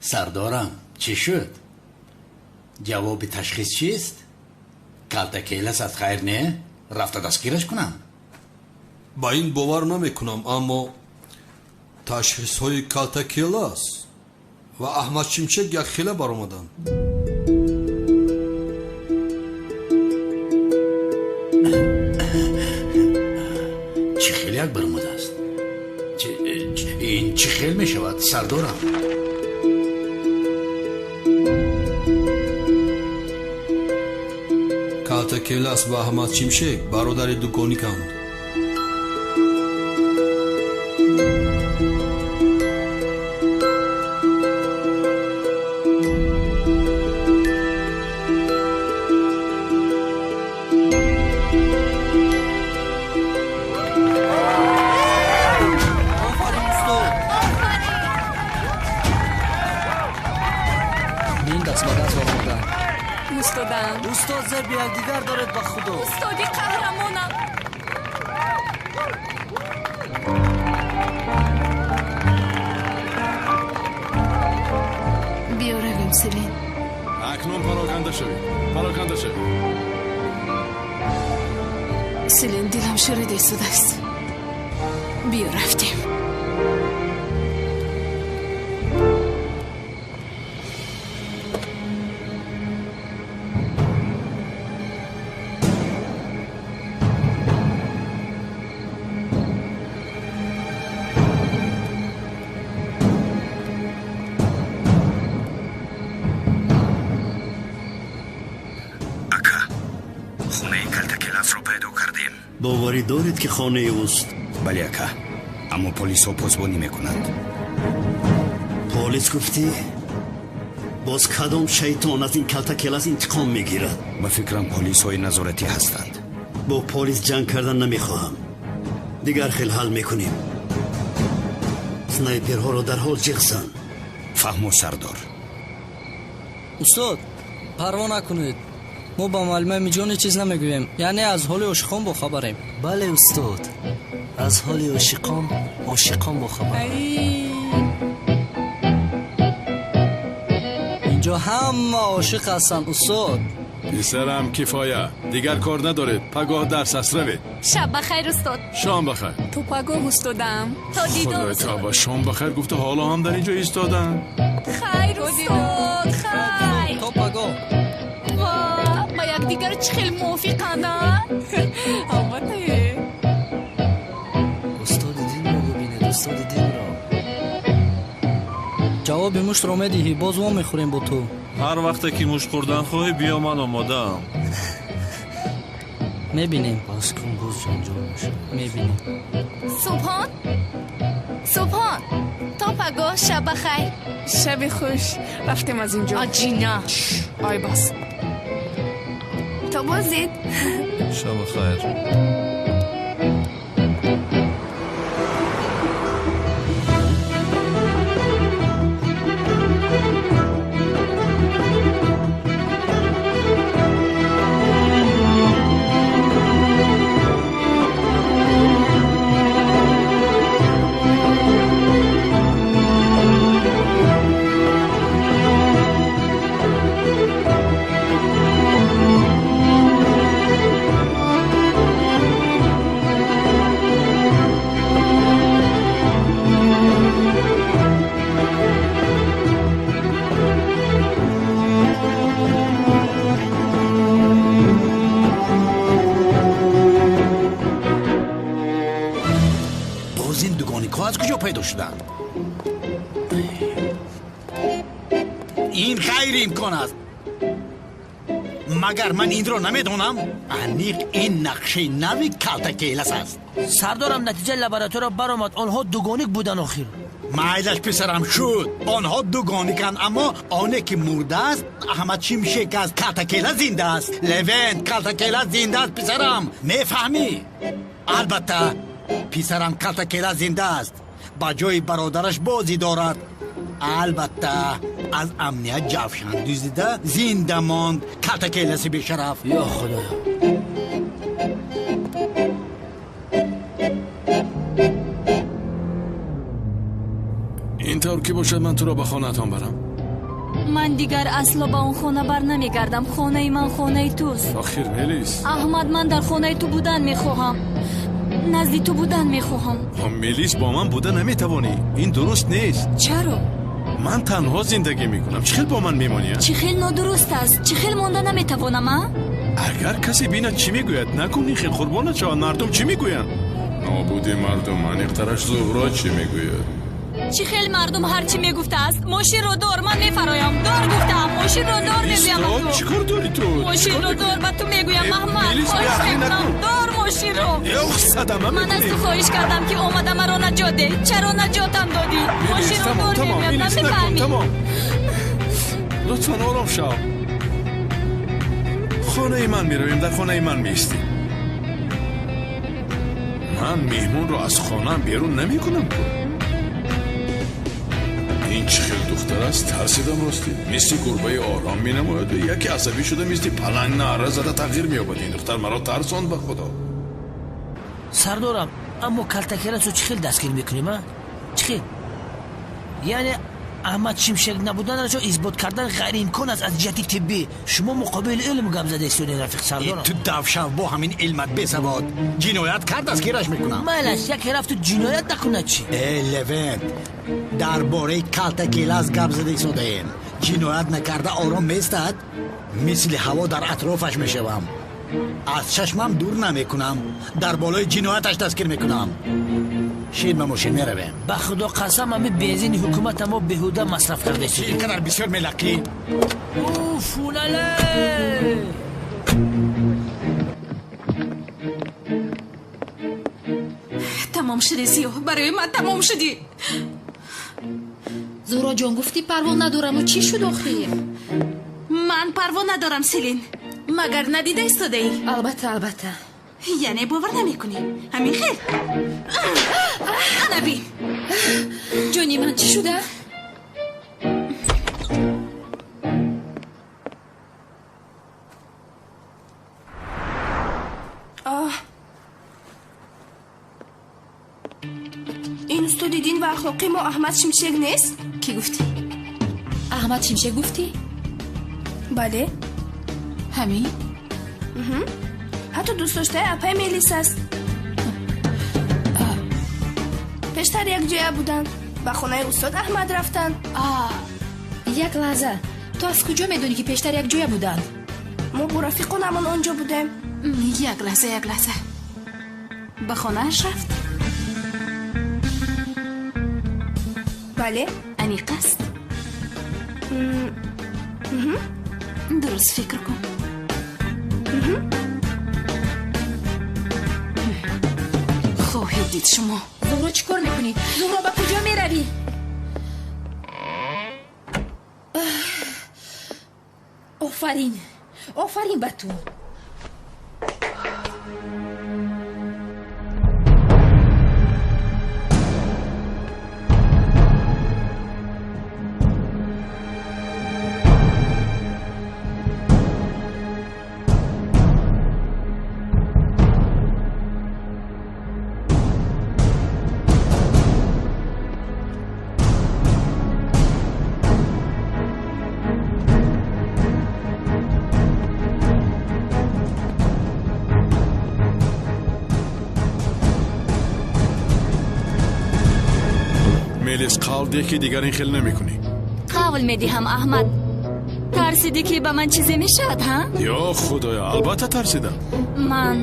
Сардорам, чӣ шуд? Ҷавоби ташхис чист? Калтакелас аз хайр не? Рафта дастгираш кунам. Ба ин бовар намекунам, аммо ташхисҳои Калтакелас ва Аҳмад Шимшек якхела баромаданд. Чӣ хел як баромадааст? Ин чӣ хел мешавад, сардорам? Калтакелас ва Аҳмад Шимшек бародари дугониканд. Устод, зер якдигар доред ба худо. Устоди қаҳрамонам. Биё равем, Селин. Акнун пароканда шавед, пароканда шавед. Селин, дилам ширида истодааст. Биё рафтем. Боварӣ доред, ки хонаи ӯст? Бале, ака, аммо полисҳо посбонӣ мекунанд. Полис гуфтӣ? Боз кадом шайтон аз ин Калтакелас интиқом мегирад? Ба фикрам, полисҳои назоратӣ ҳастанд. Бо полис ҷанг кардан намехоҳам. Дигар хел ҳал мекунем. Снайперҳоро дарҳол ҷиғ зан. Фаҳмо, сардор. Устод, парво накунед. Мо ба муаллимаи Миҷон чиз намегӯем, яъне аз ҳоли ошиқон бохабарем. Бале, устод, аз ҳоли ошиқон ошиқон бохабар. Инҷо ҳама ошиқ ҳастанд, устод. Писарам, кифоя, дигар кор надоред, пагоҳ дарс аст, равед. Шаб бахайр, устод. Шом бахайр. То пагоҳ, устодам. То дидор. Худои тавба, шом бахайр гуфта ҳоло ҳам дар инҷо истоданд. Хайр, устод, хайр. То пагоҳ. Ба якдигар чӣ хел мувофиқанд, а? Албатта. Устоди динро бубинед, устоди динро. Ҷавоби муштро медиҳӣ, боз во мехӯрем бо ту. Ҳар вақте ки мушт хӯрдан хоҳӣ, биё, ман омодаам. Мебинем. Бас кун, боз ҷанҷол мешавад. Мебинем. Субҳон, Субҳон, то пагоҳ, шаб бахайр. Шаби хуш. Рафтем аз инҷо. Аҷина. Ай бас. То боздид. Шаб бахайр. Боз ин дугоникҳо аз куҷо пайдо шуданд? Ин ғайриимкон аст. Магар ман инро намедонам? Аниқ ин нақшаи нави Калтакелас аст. Сардорам, натиҷаи лаборатория баромад, онҳо дугоник будан охир. Майлаш, писарам, шуд. Онҳо дугониканд, аммо оне ки мурдааст, Аҳмад Шимшек аст. Калтакела зинда аст. Левент, Калтакела зинда аст, писарам, мефаҳмӣ? Албатта, писарам, Калтакела зинда аст, ба ҷои бародараш бозӣ дорад. Албатта, аз амният ҷавшан дуздида зинда монд Калтакеласи бешараф. Ё худоё. Ин тавр ки бошад, ман туро ба хонаатон барам. Ман дигар асло ба он хона бар намегардам. Хонаи ман хонаи туст. Охир Мелис. Аҳмад, ман дар хонаи ту будан мехоҳам. Назди ту будан мехоҳам. Мелис, бо ман буда наметавонӣ. Ин дуруст нест. Чаро? Ман танҳо зиндагӣ мекунам. Чӣ хел бо ман мемонӣ? Чӣ хел нодуруст аст? Чӣ хел монда наметавонам, а? Агар касе бинад чӣ мегӯяд? Накун ин хел, қурбонат шавад. Мардум чӣ мегӯянд? Нобуди мардум, аниқтараш Зуҳро чӣ мегӯяд? Чӣ хел мардум ҳар чӣ мегуфтааст? Мошинро дор, ман мефароям. Дор гуфтаам, мошинро дор мегӯям ба ту. Чӣ кор дорӣ ту? Мошинро дор, ба ту мегӯям, Аҳмад. Хоҳиш мекунам, дор мошинро. Садама ман аз ту хоҳиш кардам, ки омада маро наҷот деҳ. Чаро наҷотам додӣ? Мошинро дор мегӯям, намефаҳмӣ. Лутфан ором шав. Хонаи ман меравем, дар хонаи ман меистем. Ман меҳмонро аз хонаам берун намекунам. Ин чӣ хел духтар аст? Тарсидам ростӣ. Мисли гурбаи ором менамояд, яке асабӣ шуда мисли паланг наъра зада тағйир меёбад. Ин духтар маро тарсонд, ба худо. Сардорам, аммо калтакеласо чӣ хел дастгир мекунем, а? Чӣ хел? Яъне Аҳмад Шимшек набуданашо исбот кардан ғайриимкон аст аз ҷиҳати тиббӣ. Шумо муқобили илм гап зада истодед, рафиқ сардорам. Ту давшав бо ҳамин илмат бесавод. Ҷиноят кард, дастгираш мекунам. Майлаш, яке рафту ҷиноят накунад чӣ? Э, Левент, дар бораи калтакелас гап зада истодаем. Ҷиноят накарда ором меистад? Мисли ҳаво дар атрофаш мешавам. Аз чашмам дур намекунам. Дар болои ҷинояташ дастгир мекунам. Шин ба мошин меравем. Ба худо қасам, ҳами бензини ҳукумата мо беҳуда масраф карда истодем. Ин қадар бисёр мелақӣ. Фунале! Тамом шуди, Зиё, барои ман тамом шудӣ. Зуҳроҷон, гуфтӣ парво надораму чӣ шуд охир? Ман парво надорам, Селин. Магар надида истодаӣ? Албатта, албатта. Яъне бовар намекунӣ? Ҳамин хел? Ана бин. Ҷони ман, чӣ шуда? Ин устоди дин ва ахлоқи мо Аҳмад Шимшек нест? Кӣ гуфтӣ? Аҳмад Шимшек гуфтӣ? Бале. Ҳамин? Ҳатто дӯстдоштаи апаи Мелис аст. Пештар якҷоя буданд. Ба хонаи устод Аҳмад рафтанд. Як лаҳза, ту аз куҷо медонӣ, ки пештар якҷоя буданд? Мо бо рафиқонамон он ҷо будем. Як лаҳза, як лаҳза. Ба хонааш рафт? Бале. Аниқ аст? Дуруст фикр кун. Хоҳед дид шумо. Зуҳро, чӣ кор мекунӣ? Зуҳро, ба куҷо меравӣ? Офарин, офарин ба ту. Мелис, қавл деҳ, ки дигар ин хел намекунӣ. Қавл медиҳам, Аҳмад. Тарсидӣ, ки ба ман чизе мешавад, ҳа? Ё худоё, албатта тарсидам. Ман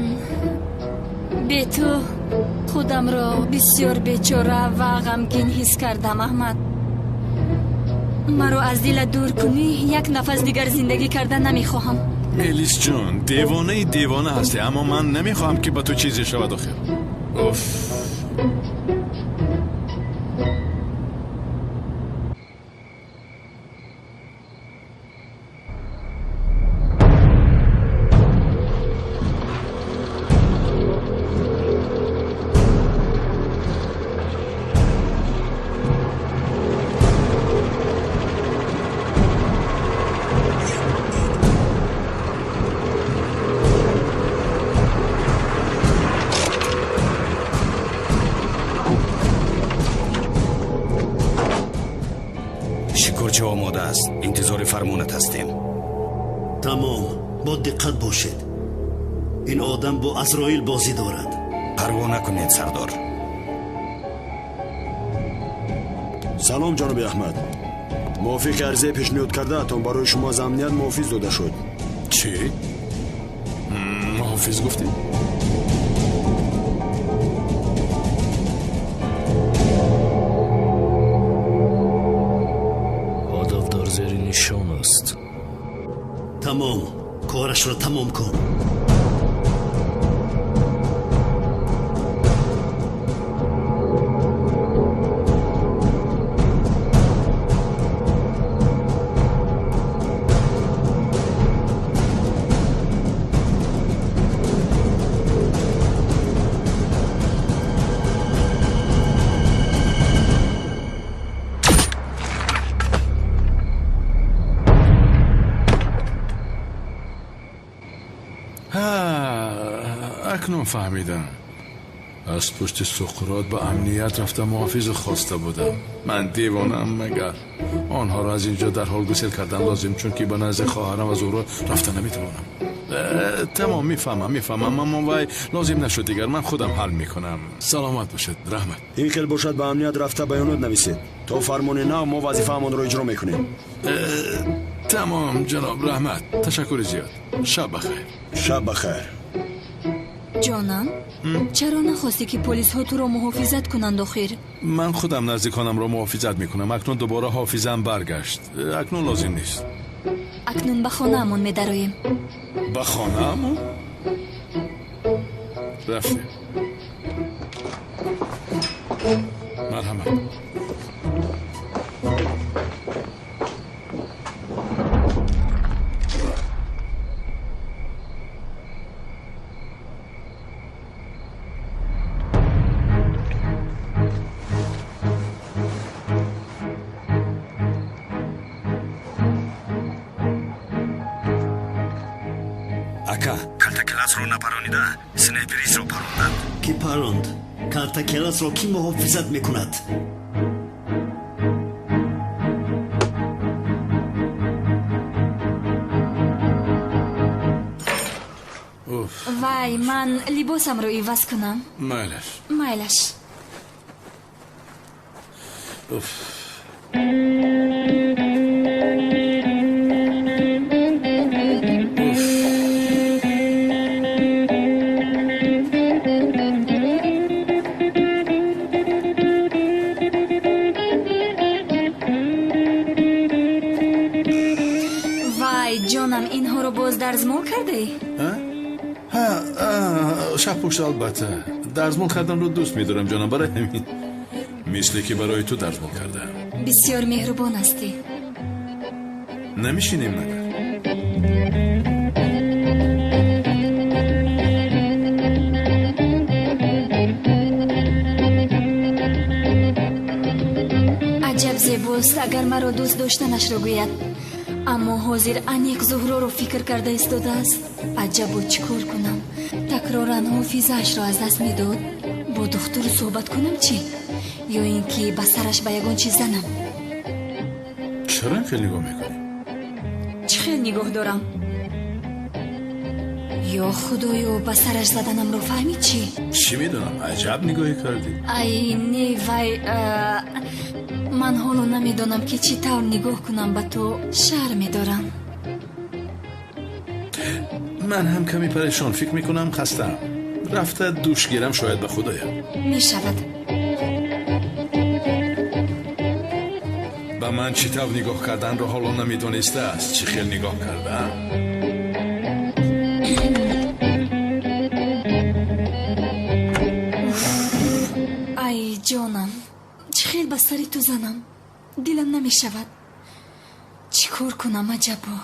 бе ту худамро бисёр бечора ва ғамгин ҳис кардам, Аҳмад. Маро аз дилат дур кунӣ, як нафас дигар зиндагӣ карда намехоҳам. Мелис ҷон, девонаи девона ҳастӣ, аммо ман намехоҳам, ки ба ту чизе шавад охир. Уф. Ҳама ҷо омода аст, интизори фармонат ҳастем. Тамом, бо диққат бошед. Ин одам бо Азроил бозӣ дорад. Парво накунед, сардор. Салом, ҷаноби Аҳмад. Мувофиқи арзаи пешниҳод кардаатон барои шумо аз амният муҳофиз дода шуд. Чӣ? Муҳофиз гуфтӣ? Ҳадаф дар зери нишон аст. Тамом, корашро тамом кун. Акнун фаҳмидам. Аз пушти Суқрот ба амният рафта муҳофизу хоста будам. Ман девонаам магар? Онҳоро аз инҷо дарҳол гусел кардан лозим, чунки ба назди хоҳарам ва Зуҳро рафта наметавонам. Тамом, мефаҳмам, мефаҳмам, аммо вай лозим нашуд дигар, ман худам ҳал мекунам. Саломат бошед, раҳмат. Ин хел бошад, ба амният рафта баёнот нависед. То фармони нав мо вазифаамонро иҷро мекунем. Тамом, ҷаноб, раҳмат. Ташаккури зиёд. Шаб бахайр. Шаб бахайр. Ҷонам, чаро нахостӣ, ки полисҳо туро муҳофизат кунанд охир? Ман худам наздиконамро муҳофизат мекунам. Акнун дубора ҳофизам баргашт. Акнун лозим нест. Акнун ба хонаамон медароем. Ба хонаамон? Рафтем. Марҳамат. Ака, калтакеласро напаронида, снайперистро паронданд. Кӣ паронд? Калтакеласро кӣ муҳофизат мекунад? Вай, ман либосамро иваз кунам. Майлаш. Майлаш. Уф. Дарзмол кардӣ? Шабпӯш, албатта. Дарзмол карданро дӯст медорам, ҷонам, барои ҳамин. Мисле ки барои ту дарзмол кардам. Бисёр меҳрубон ҳастӣ. Намешинем магар? Аҷаб зебост, агар маро дӯст доштанашро гӯяд. Аммо ҳозир аниқ Зуҳроро фикр карда истодааст. Аҷабо, чӣ кор кунам? Такроран ҳофизаашро аз даст медод. Бо духтур суҳбат кунам чӣ? Ё ин ки ба сараш ба ягон чиз занам? Чаро ин хел нигоҳ мекунӣ? Чӣ хел нигоҳ дорам? Ё худоё, ба сараш заданамро фаҳмид чӣ? Чӣ медонам, аҷаб нигоҳе кардӣ. Ай, не, вай, ман ҳоло намедонам, ки чӣ тавр нигоҳ кунам ба ту. Шарм медорам. Ман ҳам каме парешон, фикр мекунам хастаам. Рафта душ гирам, шояд ба худ оям. Мешавад. Ба ман чӣ тавр нигоҳ карданро ҳоло намедонистааст. Чӣ хел нигоҳ кардаам. Ай, ҷонам, чӣ хел ба сари ту занам? Дилам намешавад. Чӣ кор кунам, аҷабо?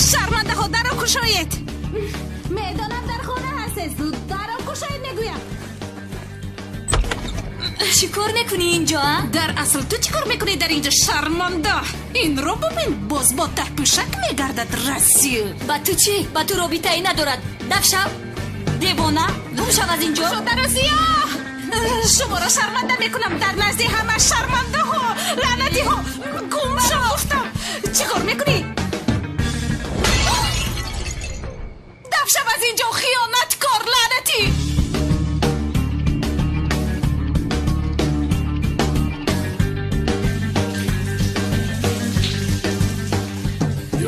Шармандаҳо, дарро кушоед! Медонам, дар хона ҳастед. Зуд дарро кушоед, мегӯям. Чӣ кор мекунӣ инҷо, а? Дар асл ту чӣ кор мекунӣ дар инҷо, шарманда? Инро бубин, боз бо таҳпӯшак мегардад, расил. Ба ту чӣ? Ба ту робитае надорад. Даф шав, девона, гум шав аз инҷо. Шодарозиё, шуморо шарманда мекунам дар назди ҳама шармандаҳо, лаънатиҳо. Гум шав гуфтам. Чӣ кор мекунӣ? Даф шав аз инҷо, хиёнаткор, лаънатӣ.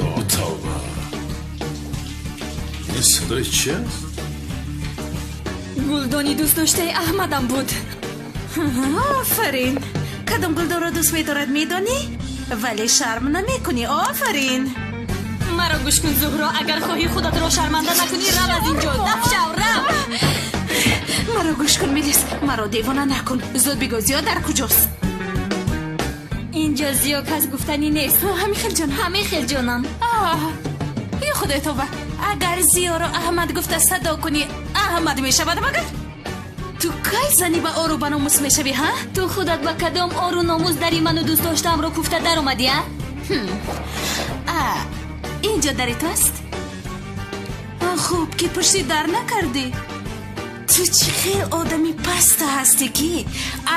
Ё тавба, ин садои чи аст? Гулдони дӯстдоштаи Аҳмадам буд. Офарин. Кадом гулдонро дӯст медорад, медонӣ? Вале шарм намекунӣ. Офарин. Маро гӯш кун, Зуҳро, агар хоҳӣ худатро шарманда накунӣ, рав аз инҷо. Даф шав, рав. Маро гӯш кун, Мелис, маро девона накун. Зуд бигӯ, Зиё дар куҷост? Инҷо Зиё кас гуфтанӣ нест. Ҳамин хел ҷонам. Ҳамин хел ҷонам. Ё худои тавба, агар Зиёро Аҳмад гуфта садо кунӣ, Аҳмад мешавад магар? Ту кай зани ба ору ба номус мешавӣ, ҳа? Ту худат ба кадом ору номус дари ману дӯст доштаамро куфта даромадӣ, а? Инҷо дари ту аст? Хуб ки пушти дар накардӣ. Ту чӣ хел одами паста ҳастӣ, ки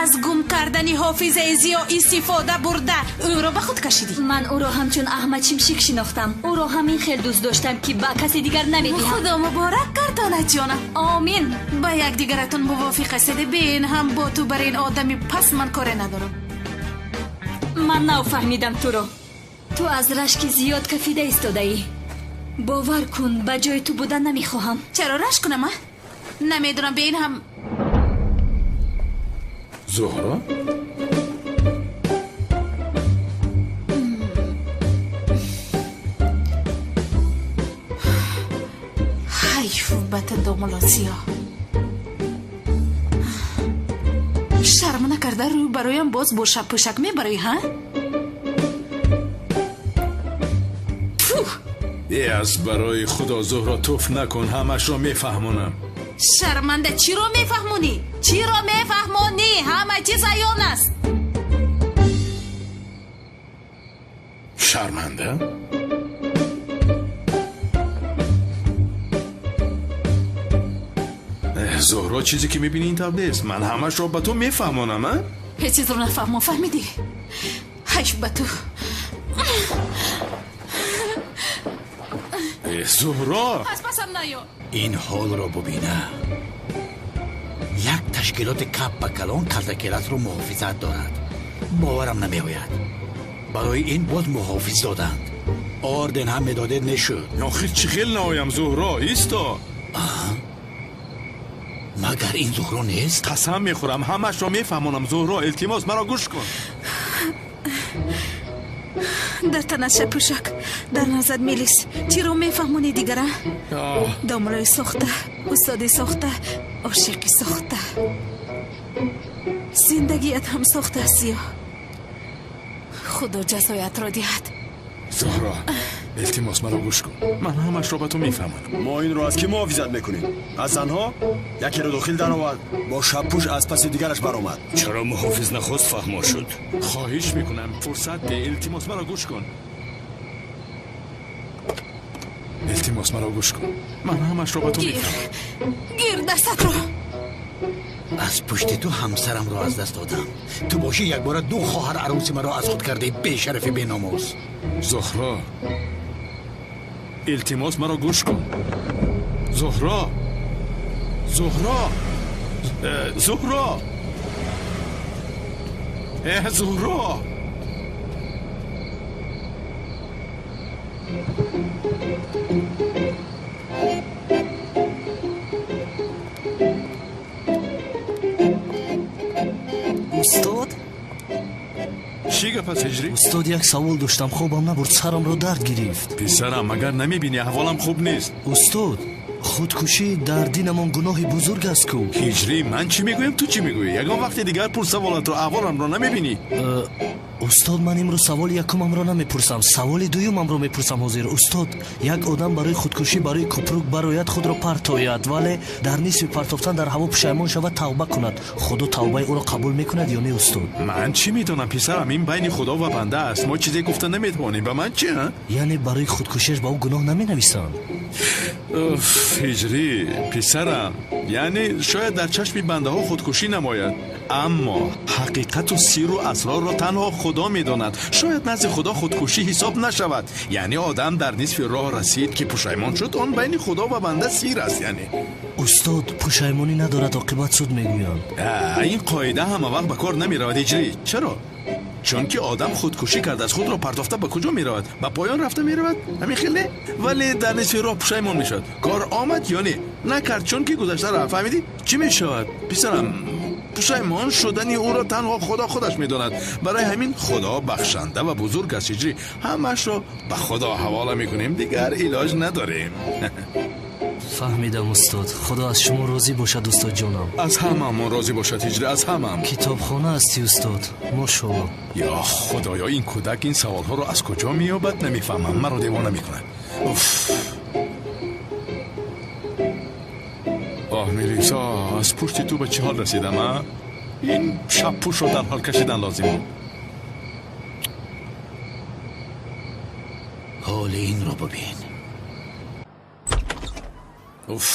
аз гум кардани ҳофизаи Зиё истифода бурда ӯро ба худ кашидӣ. Ман ӯро ҳамчун Аҳмад Шимшик шинохтам. Ӯро ҳамин хел дӯст доштам, ки ба касе дигар намедиҳам. Худо муборак гардонад, ҷонам. Омин. Ба якдигаратон мувофиқ ҳастед. Бин, ҳам бо ту бар ин одами паст ман коре надорам. Ман нав фаҳмидам туро. Ту аз рашки зиёд кафида истодаӣ. Бовар кун, ба ҷои ту будан намехоҳам. Чаро рашк кунам, а? Намедонам, бин ҳам. Зуҳро? Ҳайф ба ту, домулло Зиё. Шарм накарда рӯ бароям боз бо шабпӯшак мебарӣ, ҳа? Аз барои худо, Зуҳро, туф накун, ҳамашро мефаҳмонам. Шарманда, чиро мефаҳмонӣ? Чиро мефаҳмонӣ? Ҳама чиз аён аст. Шарманда? Зуҳро, чизе ки мебинӣ ин тавр нест. Ман ҳамашро ба ту мефаҳмонам, а? Ҳеҷ чизро нафаҳмон, фаҳмидӣ? Ҳайф ба ту. Зуҳро! Аз пасам наё. Ин ҳолро бубина. Як ташкилоти кап ба калон калтакеласро муҳофизат дорад. Боварам намеояд. Барои ин боз муҳофиз доданд. Орден ҳам медодед нешуд. Охир чӣ хел наоям, Зуҳро? Исто. Магар ин Зуҳро нест? Қасам мехӯрам, ҳамашро мефаҳмонам, Зуҳро. Илтимос, маро гӯш кун. Дар танат шапӯшак, дар назар мелис. Чиро мефаҳмонӣ дигара? Домлои сохта, устоди сохта, ошиқи сохта. Зиндагият ҳам сохта аст, Зиё. Худо ҷазоятро диҳад. Зуҳро, илтимос, маро гӯш кун. Ман ҳамашро ба ту мефаҳмонам. Мо инро аз кӣ муҳофизат мекунем? Аз занҳо? Якеро дохил даровард, бо шабпӯш аз паси дигараш баромад. Чаро муҳофиз нахост фаҳмо шуд? Хоҳиш мекунам, фурсат де. Илтимос, маро гӯш кун. Илтимос, маро гӯш кун. Ман ҳамашро ба ту мефаҳмонам. Гир дастатро. Аз пушти ту ҳамсарамро аз даст додам. Ту бошӣ якбора ду хоҳар арӯси маро аз худ кардӣ, бешарафи беномус. Зуҳро, илтимос, маро гӯш кун. Зуҳро, Зуҳро, Зуҳро, Зуҳро. Устод? Чӣ гап аст, Ҳиҷрӣ? Устод, як савол доштам, хобам набурд, сарамро дард гирифт. Писарам, магар намебинӣ аҳволам хуб нест? Устод, Худкушӣ дар динамон гуноҳи бузург аст ку. Ҳиҷрӣ, ман чӣ мегӯям, ту чӣ мегӯӣ? Ягон вақте дигар пурс саволатро, аҳволамро намебинӣ. Устод, ман имрӯз саволи якумамро намепурсам, саволи дуюмамро мепурсам ҳозир. Устод, як одам барои худкушӣ барои купрук барояд, худро партояд, вале дар нисфи партофтан дар ҳаво пушаймон шавад, тавба кунад, худо тавбаи ӯро қабул мекунад ё не, устод? Ман чӣ медонам, писарам, ин байни худо ва банда аст, мо чизе гуфта наметавонем. Ба ман чӣ? Яъне барои худкушиаш ба ӯ гуноҳ наменависанд? Ҳиҷрӣ, писарам, яъне шояд дар чашми бандаҳо худкушӣ намояд, аммо ҳақиқату сирру асрорро танҳо худо медонад. Шояд назди худо худкушӣ ҳисоб нашавад. Яъне одам дар нисфи роҳ расид, ки пушаймон шуд, он байни худо ва банда сир аст. Яъне устод, пушаймонӣ надорад, оқибат суд мегӯянд. Ин қоида ҳама вақт ба кор намеравад, ҳиҷрӣ. Чаро? Чунки одам худкушӣ кардааст, худро партофта ба куҷо меравад? Ба поён рафта меравад? Ҳамин хел не? Вале дар нисфи роҳ пушаймон мешавад. Кор омад ё не? Накард, чунки гузашта рафт. Фаҳмидӣ? Чӣ мешавад, писарам? Пушаймон шудани ӯро танҳо худо худаш медонад. Барои ҳамин худо бахшанда ва бузург аст, ҳиҷрӣ. Ҳамаашро ба худо ҳавола мекунем, дигар илоҷ надорем. Фаҳмидам, устод. Худо аз шумо розӣ бошад, устод ҷонам. Аз ҳамаамон розӣ бошад, ҳиҷрӣ, аз ҳамаам. Китобхона ҳастӣ, устод. Мошоалло. Ё худоё, ин кӯдак ин саволҳоро аз куҷо меёбад, намефаҳмам. Маро девона мекунад. Уф. Оҳ, Мелиса, аз пушти ту ба чӣ ҳол расидам, а? Ин шабпӯшро дар ҳол кашидан лозим буд. Ҳоли инро бибин. Уф.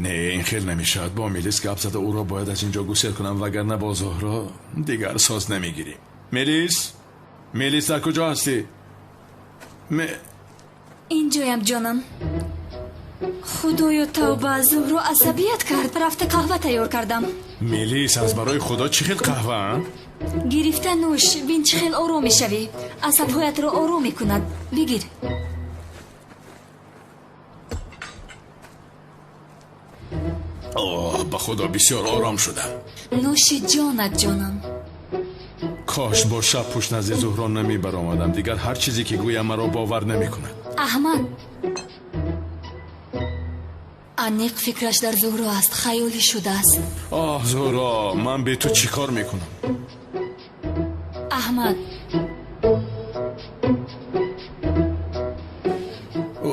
Не, ин хел намешавад. Бо Мелис гап зада ӯро бояд аз инҷо гусел кунам, вагарна бо Зуҳро дигар соз намегирем. Мелис? Мелис, дар куҷо ҳастӣ? Инҷоям, ҷонам. Худоё, тавба, Зуҳро асабият кард. Рафта қаҳва тайёр кардам. Мелис, аз барои худо чӣ хел қаҳва? Гирифта нӯш, бин чӣ хел ором мешавӣ. Асабҳоятро ором мекунад. Бигир. Оҳ, ба худо бисёр ором шудам. Нӯши ҷонат, ҷонам. Кош бо шаб пушт назди Зуҳро намебаромадам. Дигар ҳар чизе ки гӯям маро бовар намекунад. Аҳмад, аниқ фикраш дар Зуҳро аст, хаёлӣ шудааст. Оҳ, Зуҳро, ман бе ту чӣ кор мекунам? Аҳмад.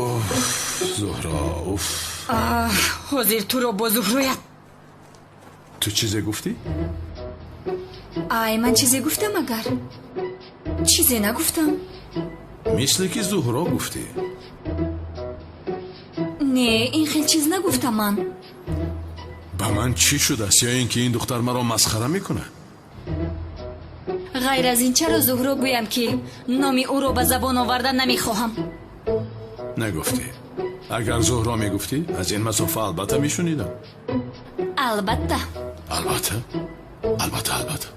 Уф, Зуҳро, уф. Оҳ, ҳозир туро бо Зуҳроят. Ту чизе гуфтӣ? Ай, ман чизе гуфтам агар? Чизе нагуфтам. Мисле ки Зуҳро гуфтӣ. Не, ин хел чиз нагуфтам ман. Ба ман чӣ шудааст? Ё ин ки ин духтар маро масхара мекунад? Ғайр аз ин чаро Зуҳро гӯям ки номи ӯро ба забон оварда намехоҳам? Нагуфтӣ. Агар Зуҳро мегуфтӣ, аз ин масофа албатта мешунидам. Албатта. Албатта? Албатта, албатта.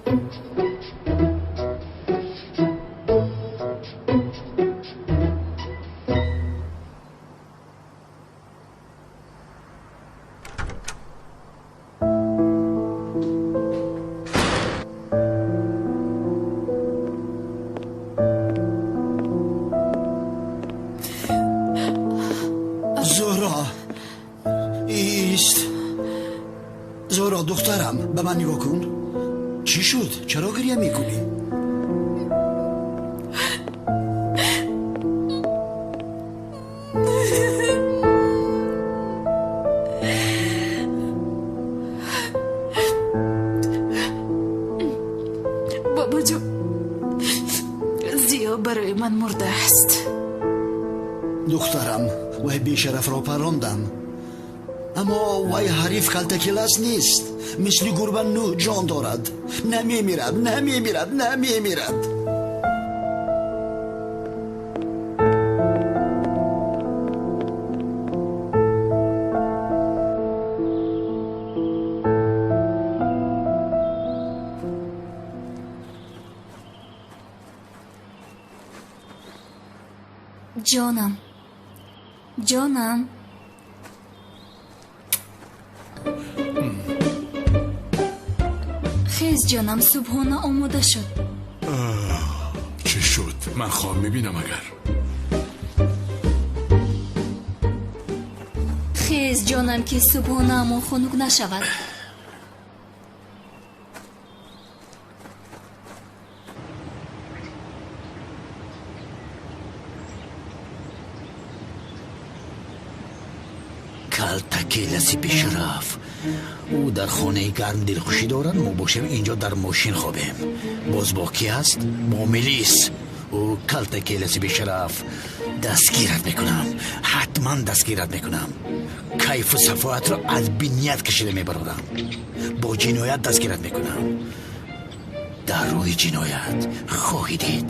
Зуҳро, ист. Зуҳро, духтарам, ба ман нигоҳ кун. Чӣ шуд? Чаро гиря мекунӣ? Бобоҷон, Зиё барои ман мурдааст. Духтарам, вай бешарафро парондам. Аммо вай ҳариф калтакелас нест. Мисли гурба нӯҳ ҷон дорад. Намемирад, намемирад, намемирад. Ҷонам, ҷонам. Хез, ҷонам, субҳона омода шуд. Чӣ шуд? Ман хоб мебинам агар. Хез ҷонам, ки субҳонаамон хунук нашавад. Калтакеласи бешараф. Ӯ дар хонаи гарм дилхушӣ дорад, мо бошем инҷо дар мошин хобем. Боз бо кӣ аст? Бо милис. Ӯ калтакеласи бешараф. Дастгират мекунам, ҳатман дастгират мекунам. Кайфу сафоатро аз биният кашида мебарорам. Бо ҷиноят дастгират мекунам. Дар рӯи ҷиноят хоҳӣ дид.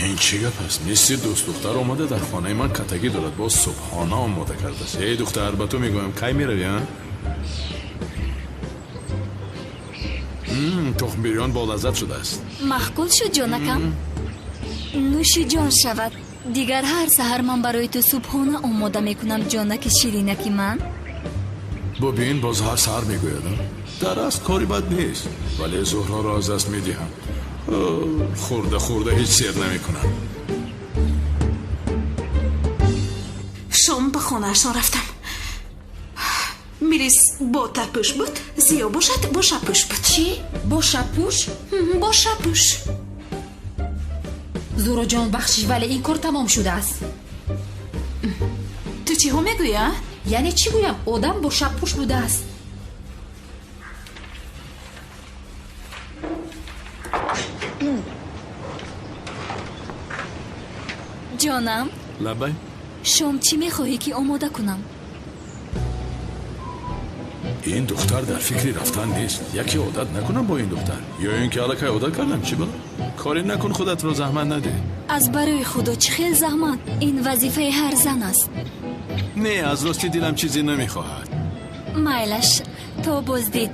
Ин чӣ гап аст? Мисли дӯстдухтар омада дар хонаи ман катагӣ дорад, боз субҳона омода кардааст. Эй духтар, ба ту мегӯям, кай меравӣ, а? Тухм бирён болаззат шудааст. Маъқул шуд, ҷонакам. Нӯши ҷон шавад. Дигар ҳар саҳар ман барои ту субҳона омода мекунам, ҷонаки ширинаки ман. Бубин, боз ҳар саҳар мегӯяд. Дар асл кори бад нест, вале Зуҳроро аз даст медиҳам. Хӯрда хӯрда ҳеҷ сер намекунам. Шом ба хонаашон рафтам. Милис бо тарпӯш буд, Зиё бошад бо шабпӯш буд. Чӣ? Бо шабпӯш? Бо шабпӯш. Зуҳроҷон, бахшиш, вале ин кор тамом шудааст. Ту чиҳо мегӯӣ, а? Яъне чӣ гӯям? Одам бо шабпӯш будааст. Ҷонам, лабай. Шом чӣ мехоҳӣ ки омода кунам? Ин духтар дар фикри рафтан нест. Яке одат накунам бо ин духтар, ё ин ки аллакай одат кардам. Чӣ бала? Коре накун, худатро заҳмат надеҳ. Аз барои худо чӣ хел заҳмат? Ин вазифаи ҳар зан аст. Не, аз рости дилам чизе намехоҳад. Майлаш, то боздид.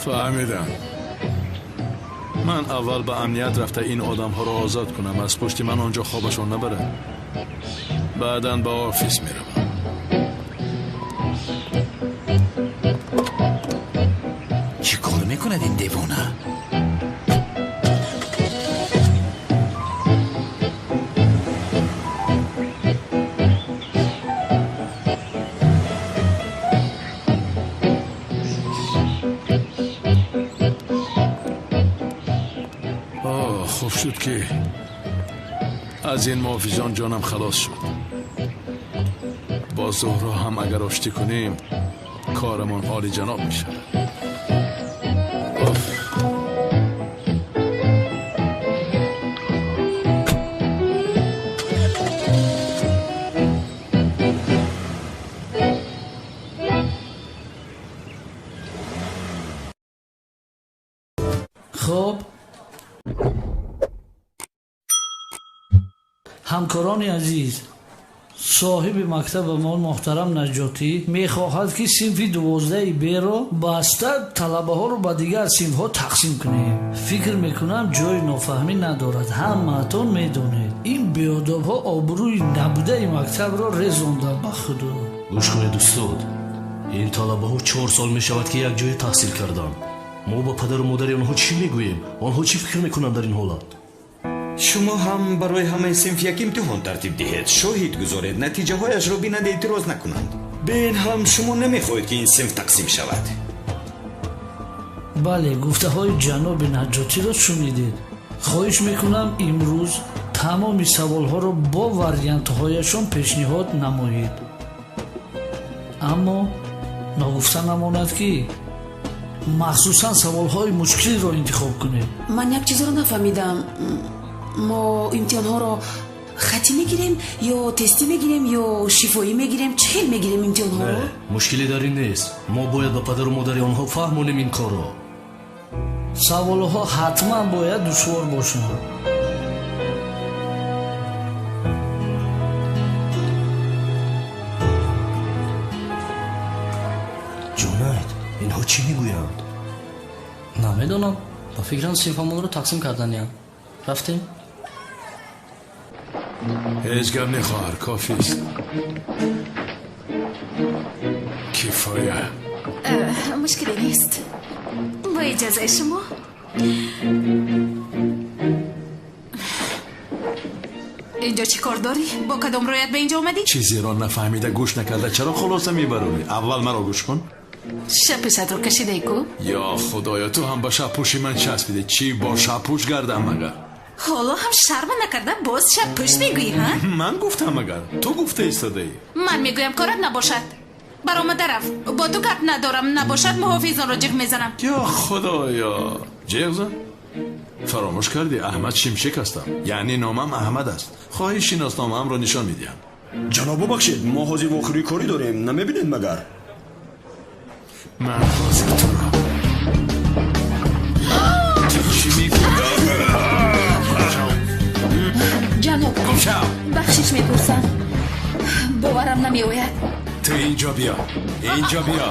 Фаҳмидам. Ман аввал ба амният рафта ин одамҳоро озод кунам, аз пушти ман онҷо хобашон набарад. Баъдан ба офис меравам. Чӣ кор мекунад ин девона? Хуб шуд, ки аз ин муҳофизон ҷонам халос шуд. Бо Зуҳро ҳам агар оштӣ кунем, корамон олиҷаноб мешавад. Хуб, ҳамкорони азиз, соҳиби мактабамон муҳтарам Наҷотӣ мехоҳад, ки синфи 12 Б-ро баста талабаҳоро ба дигар синфҳо тақсим кунем. Фикр мекунам ҷои нофаҳмӣ надорад. Ҳамаатон медонед, ин беодобҳо обрӯи набудаи мактабро резонданд ба худо. Гӯш кунед, устод, ин талабаҳо 4 сол мешавад, ки як ҷое таҳсил карданд. Мо ба падару модари онҳо чӣ мегӯем? Онҳо чӣ фикр мекунанд дар ин ҳолат? Шумо ҳам барои ҳамаи синф як имтиҳон тартиб диҳед, шоҳид гузоред, натиҷаҳояшро бинанд, эътироз накунанд. Бин ҳам шумо намехоҳед, ки ин синф тақсим шавад. Бале, гуфтаҳои ҷаноби Наҷотиро шунидед. Хоҳиш мекунам, имрӯз тамоми саволҳоро бо вариантҳояшон пешниҳод намоед. Аммо ногуфта намонад, ки махсусан саволҳои мушкилро интихоб кунед. Ман як чизро нафаҳмидам. Мо имтиҳонҳоро хатӣ мегирем ё тестӣ мегирем ё шифоӣ мегирем? Чӣ хел мегирем имтиҳонҳоро? Мушкиле дар ин нест. Мо бояд ба падару модари онҳо фаҳмонем ин корро. Саволҳо ҳатман бояд душвор бошанд. Ҷунайд, инҳо чӣ мегӯянд? Намедонам. Ба фикрам синфамонро тақсим карданиям. Рафтем? Ҳеҷ гап не, хоҳар, кофист. Кифоя. Мушкиле нест. Бо иҷозаи шумо. Инҷо чӣ кор дорӣ? Бо кадом рӯят ба инҷо омадӣ? Чизеро нафаҳмида, гӯш накарда чаро хулоса мебаронӣ? Аввал маро гӯш кун. Шапӯшатро кашидаи ку? Ё худоё, ту ҳам ба шабпӯши ман часпидӣ. Чӣ бо шабпӯш гардам магар? Ҳоло ҳам шарма накарда боз шабпӯш мегӯӣ, ҳа? Ман гуфтам магар? Ту гуфта истодаӣ. Ман мегӯям корат набошад. Баромада рафт. Бо ту гап надорам, набошад муҳофизонро ҷиғ мезанам. Ё худоё, ҷиғ зан? Фаромӯш кардӣ, Аҳмад Шимшек ҳастам. Яъне номам Аҳмад аст. Хоҳӣ шиносномаамро нишон медиҳам. Ҷаноб, бубахшед, мо ҳозир вохӯрии корӣ дорем, намебинед магар? Ман ҳозир туро. Ту чӣ мегӯӣ? Ҷаноб, гум шав. Бахшиш мепурсам, боварам намеояд. Ту инҷо биё, инҷо биё,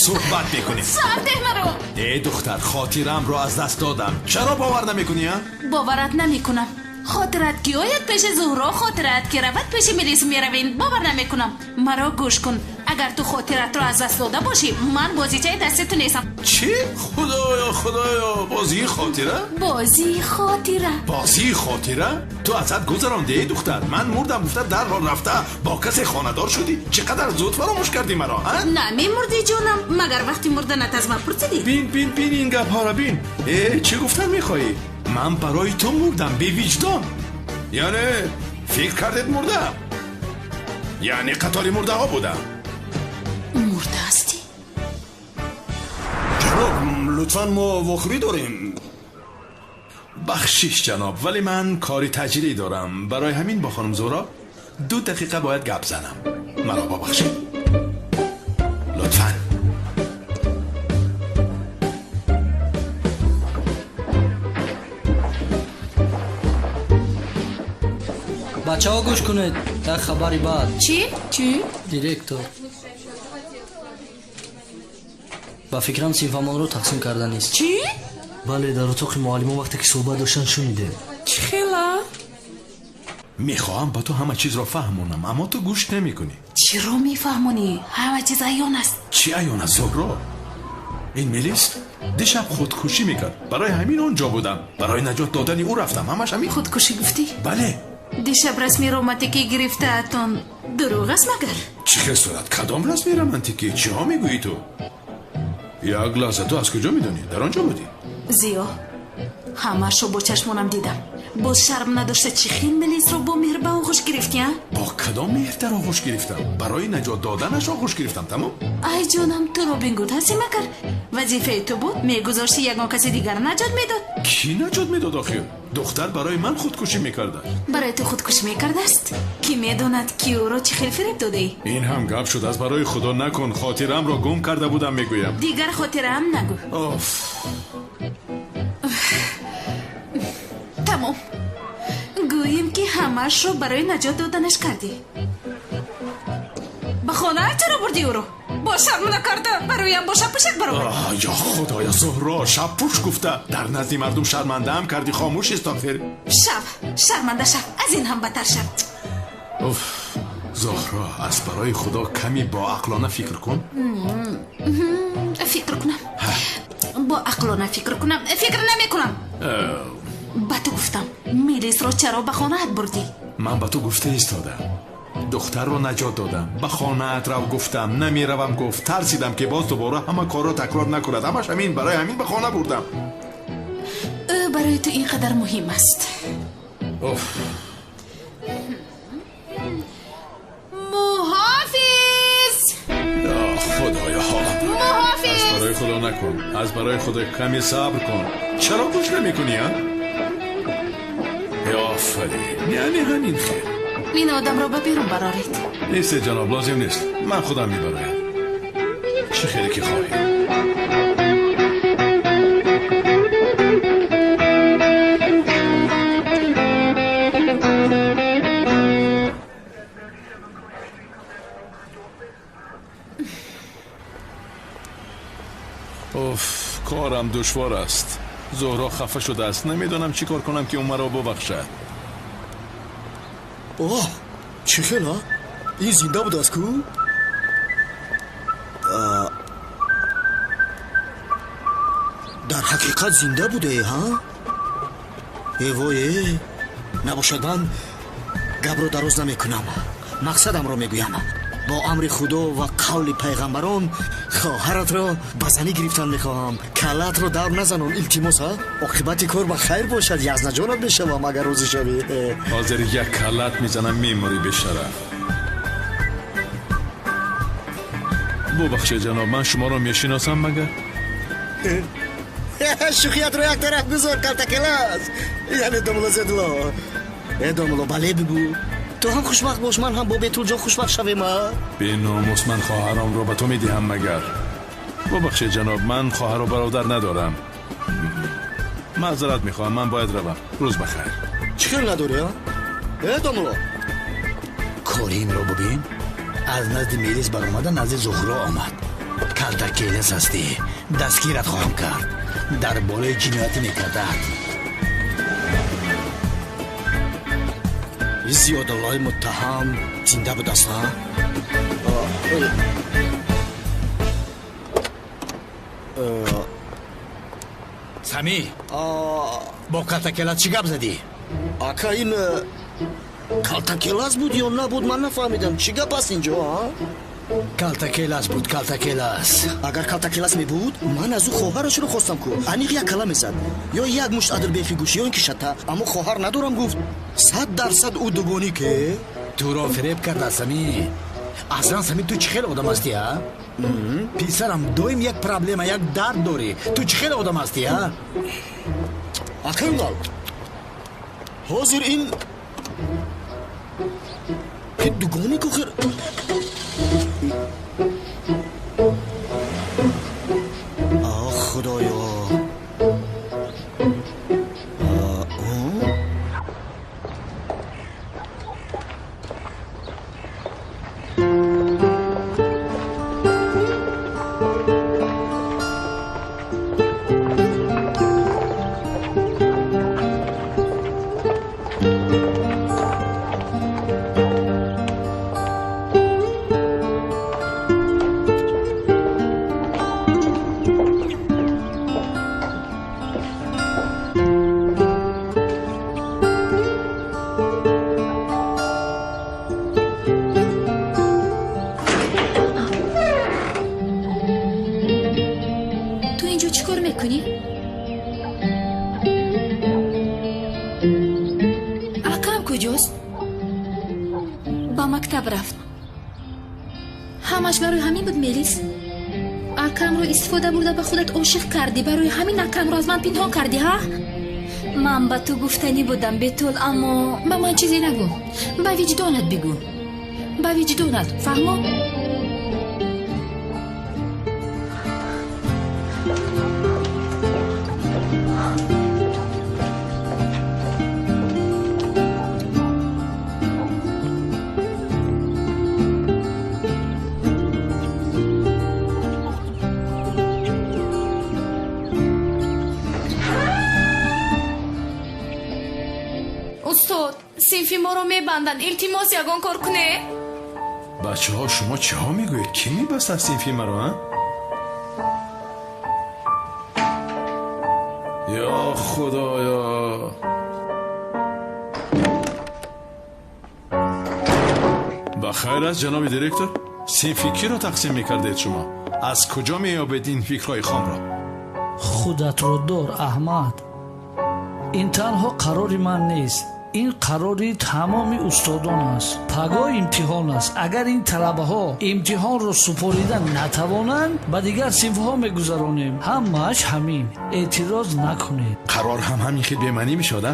суҳбат мекунем. Сар деҳ маро. Э духтар, хотирамро аз даст додам. Чаро бовар намекунӣ, а? Боварат намекунам. Хотират ки ояд пеши Зуҳро, хотират ки равад пеши милис меравем. Бовар намекунам. Маро гӯш кун. Агар ту хотиратро аз даст дода бошӣ, ман бозичаи дасти ту нестам. Чӣ? Худоё, худоё, бозии хотира? Бозии хотира. Бозии хотира? Ту аз ҳад гузарондӣ, эй духтар. Ман мурдам гуфта дарҳол рафта бо касе хонадор шудӣ. Чӣ қадар зуд фаромӯш кардӣ маро, а? Намемурдӣ, ҷонам. Магар вақти мурданат аз ман пурсидӣ? Бин, бин, бин ин гапҳоро бин. Э, чӣ гуфтан мехоҳӣ? Ман барои ту мурдам, бевиҷдон. Яъне фикр кардед мурдам? Яъне қатори мурдаҳо будам. Мурда ҳастӣ? Ҷаноб, лутфан, мо вохӯрӣ дорем. Бахшиш ҷаноб, вале ман кори таҷрӣ дорам. Барои ҳамин бо хонум Зуҳро 2 дақиқа бояд гап занам. Маро бибахшед лутфан. Бачаҳо, гӯш кунед, як хабари бад. Чӣ? Чӣ? Директор ба фикрам синфамонро тақсим карданист. Чӣ? Бале, дар утоқи муаллимон вақте ки суҳбат доштанд шунидем. Чӣ хела? Мехоҳам ба ту ҳама чизро фаҳмонам, аммо ту гӯш намекунӣ. Чиро мефаҳмонӣ? Ҳама чиз аён аст. Чӣ аён аст, Зуҳро? Ин милис дишаб худкушӣ мекард. Барои ҳамин он ҷо будам. Барои наҷот додани ӯ рафтам. Ҳамаш ҳамин. Худкушӣ гуфтӣ? Бале. Дишаб расми романтикӣ гирифтаатон дурӯғ аст магар? Чӣ хел сурат? Кадом расми романтикӣ? Чиҳо мегӯӣ ту? Як лаҳза, ту аз куҷо медонӣ? Дар он ҷо будӣ? Зиё, ҳамаашро бо чашмонам дидам. Боз шарм надошта чӣ хел милисро бо меҳр ба оғӯш гирифтӣ, а? Бо кадом меҳр дар оғӯш гирифтам? Барои наҷот доданаш оғӯш гирифтам, тамом? Ай ҷонам, ту Робин Гуд ҳастӣ магар? Вазифаи ту буд, мегузошти ягон каси дигар наҷот медод. Кӣ наҷот медод охир? Духтар барои ман худкушӣ мекарда. Барои ту худкушӣ мекардааст? Кӣ медонад, ки ӯро чӣ хел фиреб додаӣ? Ин ҳам гап шуд. Аз барои худо накун, хотирамро гум карда будам мегӯям. Дигар хотираам нагӯ. Оф. Тамом. Гӯем ки ҳамаашро барои наҷот доданаш кардӣ. Ба хонаат чаро бурдӣ ӯро? Бо шарм накарда бароям бо шабпӯшак баромад. Ё худоё, Зуҳро, шабпӯш гуфта дар назди мардум шармандаам кардӣ. Хомӯш ист охир. Шаб шарманда шаб, аз ин ҳам бадтар шаб. Уф, Зуҳро, аз барои худо каме боақлона фикр кун. Фикр кунам? Бо ақлона фикр кунам? Фикр намекунам. Ба ту гуфтам, милисро чаро ба хонаат бурдӣ? Ман ба ту гуфта истодам. Духтарро наҷот додам, ба хонаат рав гуфтам, намеравам гуфт. Тарсидам ки боз дубора ҳама корро такрор накунад. Ҳамаш ҳамин, барои ҳамин ба хона бурдам. Ӯ барои ту ин қадар муҳим аст. Уф. Муҳофиз! Ё худоё, ҳолам. Муҳофиз! Аз барои худо накун, аз барои худо каме сабр кун. Чаро гӯш намекунӣ, а? Офарин, яъне ҳамин хел. Ин одамро ба берун бароред. Нест ҷаноб, лозим нест. Ман худам мебароям. Чӣ хеле ки хоҳӣ. Уф, корам душвор аст. Зуҳро хафа шудааст. Намедонам чӣ кор кунам, ки ӯ маро бубахшад. Оҳ, чӣ хел, а? Ин зинда будааст ку? Дар ҳақиқат зинда будае, ҳа? Э вой, э, набошад, ман гапро дароз намекунам, мақсадамро мегӯям. Бо амри Худо ва қавли пайғамбарон хоҳаратро ба занӣ гирифтан мехоҳам. Каллаатро давр назанон, илтимос, ҳа? Оқибати кор ба хайр бошад, язнаҷонат мешавам, агар розӣ шавӣ. Ҳозир як каллаат мезанам, мемурӣ бешараф. Бубахшед, ҷаноб, ман шуморо мешиносам магар? Шӯхиятро як тараф гузор, калтакелас, яъне домуло зедло. Э домуло, бале бигӯ. Ту ҳам хушбахт бош, ман ҳам бо Бетулҷон хушбахт шавем, а? Беномус, ман хоҳарамро ба ту медиҳам магар? Бубахшед, ҷаноб, ман хоҳару бародар надорам. Маъзарат мехоҳам, ман бояд равам. Рӯз бахайр. Чӣ хел надорӣ, а? Э домуло, кори инро бубин. Аз назди мелис баромада назди Зуҳро омад. Калтакелас ҳастӣ, дастгират хоҳам кард. Дар болои ҷиноятӣ мекардад. Зиёдуллои муттаҳам зинда будааст, ҳа? Сами, бо калтакелас чӣ гап задӣ? Ака, ин калтакелас буд ё набуд, ман нафаҳмидам. Чӣ гап аст инҷо, а? Калтакелас буд, калтакелас. Агар калтакелас мебуд, ман аз ӯ хоҳарашро хостам ку. Аниқ як кала мезад, ё як мушт адилбехи гӯш, ё ин ки шата. Аммо хоҳар надорам гуфт. 100% ӯ дугонике. Туро фиреб карда, Сами. Аслан, Сами, ту чӣ хел одам ҳастӣ, а? Писарам, доим як проблема, як дард дорӣ. Ту чӣ хел одам ҳастӣ, а? Акай, ҳозир ин дугоник охир. Ох, Худоё. Ҳамаш барои ҳамин буд, Мелис? Акамро истифода бурда ба худат ошиқ кардӣ, барои ҳамин акамро аз ман пинҳон кардӣ, ҳа? Ман ба ту гуфтанӣ будам, Бетул, аммо ба ман чизе нагӯ. Ба виҷдонат бигӯ, ба виҷдонат, фаҳмо? Синфи моро мебанданд, илтимос, ягон кор куне. Бачаҳо, шумо чиҳо мегӯед? Кӣ мебастад синфи маро, а? Ё Худоё! Ба хайр аст, ҷаноби директор? Синфи киро тақсим мекардед шумо? Аз куҷо меёбед ин фикрҳои хомро? Худатро дор, Аҳмад. Ин танҳо қарори ман нест, ин қарори тамоми устодон аст. Пагоҳ имтиҳон аст. Агар ин талабаҳо имтиҳонро супорида натавонанд, ба дигар синфҳо мегузаронем. Ҳамааш ҳамин. Эътироз накунед. Қарор ҳам ҳамин хел бемаънӣ мешавад, а?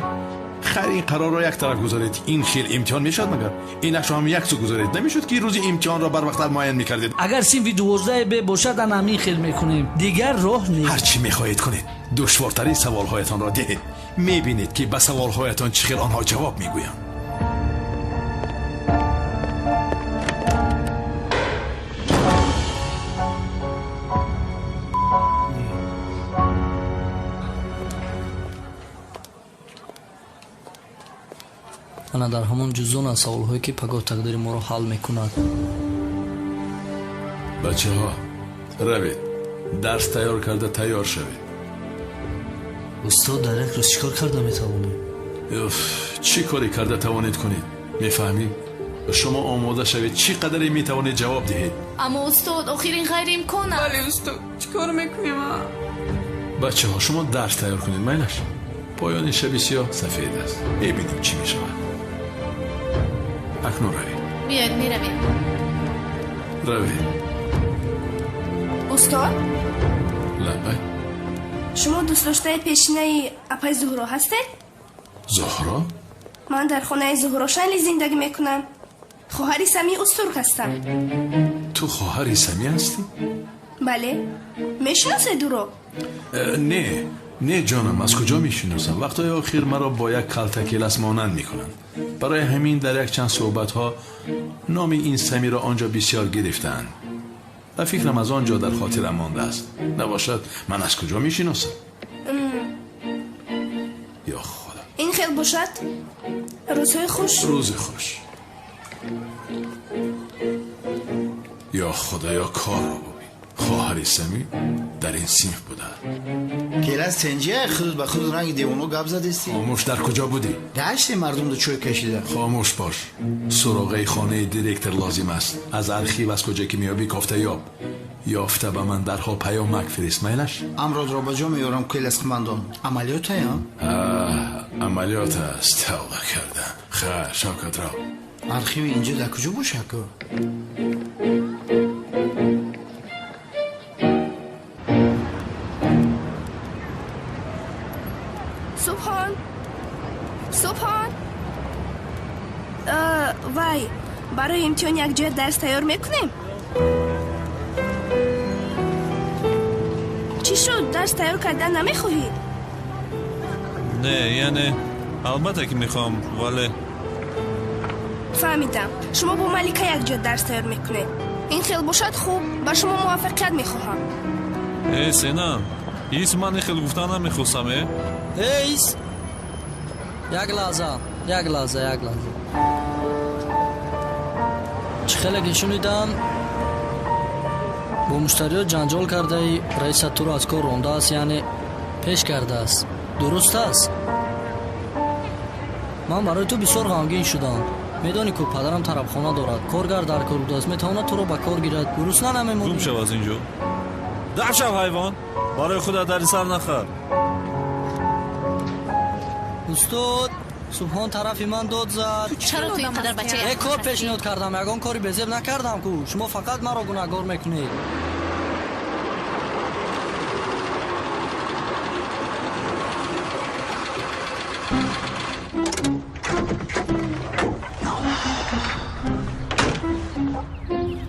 Хайр, ин қарорро як тараф гузоред. Ин хел имтиҳон мешавад магар? Инашро ҳам як су гузоред. Намешуд ки рӯзи имтиҳонро барвақттар муайян мекардед? Агар синфи 12 б бошад, ан ҳамин хел мекунем. Дигар роҳ нест. Ҳар чӣ мехоҳед кунед. Душвортарин саволҳоятонро диҳед. Мебинед ки ба саволҳоятон чӣ хел онҳо ҷавоб мегӯянд. Ана дар ҳамон ҷуздон аст саволҳое ки пагоҳ тақдири моро ҳал мекунад. Бачаҳо, равед, дарс тайёр карда тайёр шавед. Устод, дар як рӯз чӣ кор карда метавонем? Уф, чӣ коре карда тавонед кунед? Мефаҳмӣ? Шумо омода шавед, чӣ қадаре метавонед ҷавоб диҳед. Аммо устод, охир ин ғайриимкон аст. Бале устод, чӣ кор мекунем? Бачаҳо, шумо дарс тайёр кунед, майлаш. Поёни шаби сиёҳ сафед аст. Мебинем чӣ мешавад. Акнун равед. Биёед, меравем. Равед. Устод? Лаббай. Шумо дӯстдоштаи пешинаи апаи Зуҳро ҳастед? Зуҳро? Ман дар хонаи Зуҳро Шанли зиндагӣ мекунам. Хоҳари Самии Устурк ҳастам. Ту хоҳари Самӣ ҳастӣ? Бале. Мешиносед ӯро? Не, не ҷонам, аз куҷо мешиносам? Вақтҳои охир маро бо як калтакелас монанд мекунанд. Барои ҳамин дар якчанд суҳбатҳо номи ин Самиро он ҷо бисёр гирифтаанд. Ва фикрам аз он ҷо дар хотирам мондааст. Набошад, ман аз куҷо мешиносам? Ё Худо. Ин хел бошад. Рӯзҳои хуш. Рӯзи хуш. Ё Худоё, корро бубин. Хоҳари Самӣ дар ин синф буда. Келас тенҷия худ ба худ ранги девоно гап задисти? Хомӯш, дар куҷо будӣ? Гашти мардумро чой кашида. Хомӯш бош. Суроғаи хонаи директор лозим аст. Аз архив аз куҷо ки меёбӣ кофта ёб. Ёфта ба ман дарҳол паёмак фирист, майлаш? Амродро ба ҷо меёрам, Келас қумандон. Амалиётая? Амалиёт аст, тавба кардам. Хайр, Шавкат, рав. Архиви инҷо дар куҷо бошад ку? Субҳон, Субҳон, вай, барои имтиҳон якҷоя дарс тайёр мекунем? Чӣ шуд, дарс тайёр кардан намехоҳӣ? Не, яъне албатта ки мехоҳам, вале фаҳмидам, шумо бо Малика якҷоя дарс тайёр мекунед. Ин хел бошад хуб, ба шумо муваффақият мехоҳам. Э, Сена, ис, ман ин хел гуфтан намехостам, э? Эй, ис! Як лаҳза, як лаҳза, як лаҳза. Чӣ хеле ки шунидам, бо муштариёт ҷанҷол кардаи, раисат туро аз кор рондааст, яъне пеш кардааст. Дуруст аст? Ман барои ту бисёр ғамгин шудам. Медонӣ ку падарам тарабхона дорад, коргар дар кор будааст, метавонад туро ба кор гирад. Гурусна намемонӣ. Гум шав аз ин ҷо. Дар шав, ҳайвон! Барои худат дарди сар нахар. Устод, Субҳон тарафи ман дод зад. Чаро ту ин қадар бачаи Як кор пешниҳод кардам, ягон кори безеб накардам ку. Шумо фақат маро гунаҳгор мекунед.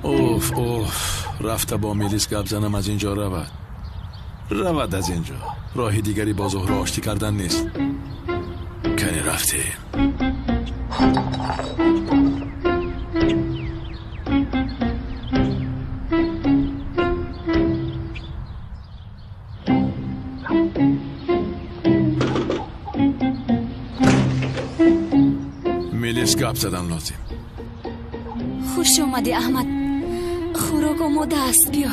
Уф, уф, рафта бо Мелис гап занам, аз ин ҷо равад. Равад аз ин ҷо. Роҳи дигари бо Зуҳро оштӣ кардан нест. Кани рафтем. Мелис гап задан лозим. Хуш омадӣ, Аҳмад. Хӯрок омода аст, биё.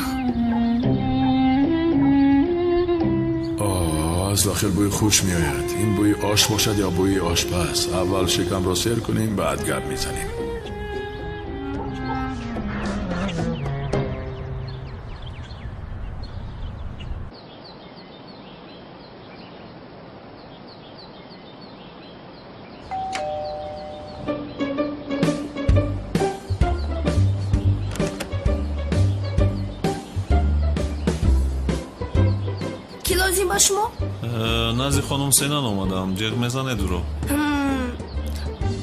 Аз дохил бӯи хуш меояд. Ин бӯи ош бошад ё бӯи ошпаз? Аввал шикамро сер кунем, баъд гап мезанем. Кӣ лозим ба шумо? Назди хонум Сенан омадам. Ҷеғ мезанед ӯро.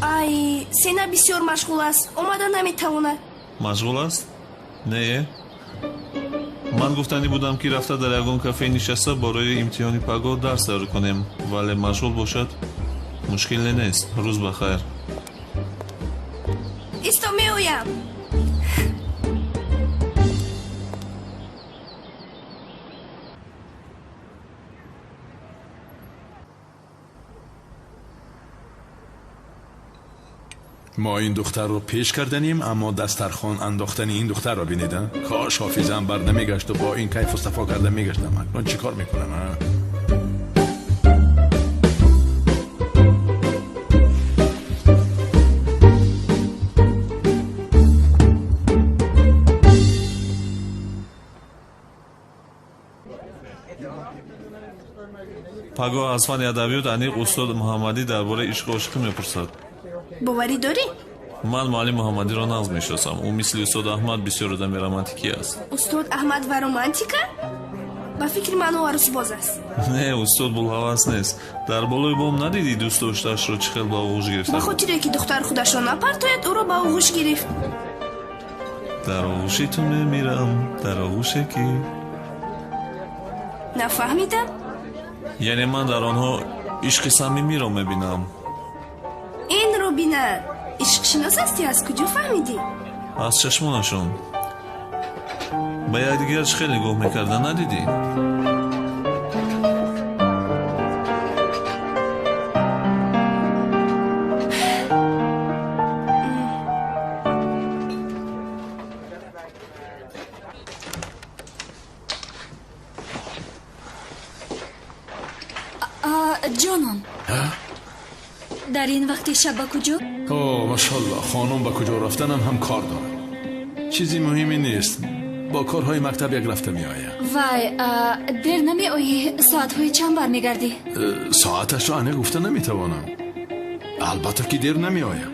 Ай, Сена бисёр машғул аст, омада наметавонад. Машғул аст? Не, ман гуфтанӣ будам, ки рафта дар ягон кафе нишаста барои имтиҳони пагоҳ дарс тайёр кунем, вале машғул бошад, мушкиле нест. Рӯз ба хайр. Исто, меоям. Мо ин духтарро пеш карданем, аммо дастархон андохтани ин духтарро бинед. Кош ҳофизаам бар намегашту бо ин кайфу сафо карда мегаштам. Акнун чӣ кор мекунам? Пагоҳ аз фанни адабиёт аниқ устод Муҳаммадӣ дар бораи ишқу ошиқӣ мепурсад. Боварӣ дорӣ? Ман муаллим Муҳаммадиро нағз мешиносам. Ӯ мисли устод Аҳмад бисёр одами романтикӣ аст. Устод Аҳмад ва романтика? Ба фикри ман ӯ арӯсбоз аст. Не, устод булҳавас нест. Дар болои бом надидӣ дӯст доштаашро чӣ хел ба оғӯш гирифта? Ба хотире ки духтар худашро напартояд, ӯро ба оғӯш гирифт. Дар оғӯши ту мемирам, дар оғӯше ки нафаҳмидам. Яъне ман дар онҳо ишқи самимиро мебинам. Инро бина, ишқшинос ҳастӣ, аз куҷо фаҳмидӣ? Аз чашмонашон. Ба якдигар чӣ хел нигоҳ мекарда, надидӣ? Ҷонон, дар ин вақти шаб ба куҷо? О, машалло, хонум ба куҷо рафтанам ҳам кор дорад. Чизи муҳиме нест. Бо корҳои мактаб як рафта меоям. Вай, дер намеоӣ? Соатҳои чанд бармегардӣ? Соаташро аниқ гуфта наметавонам. Албатта ки дер намеоям.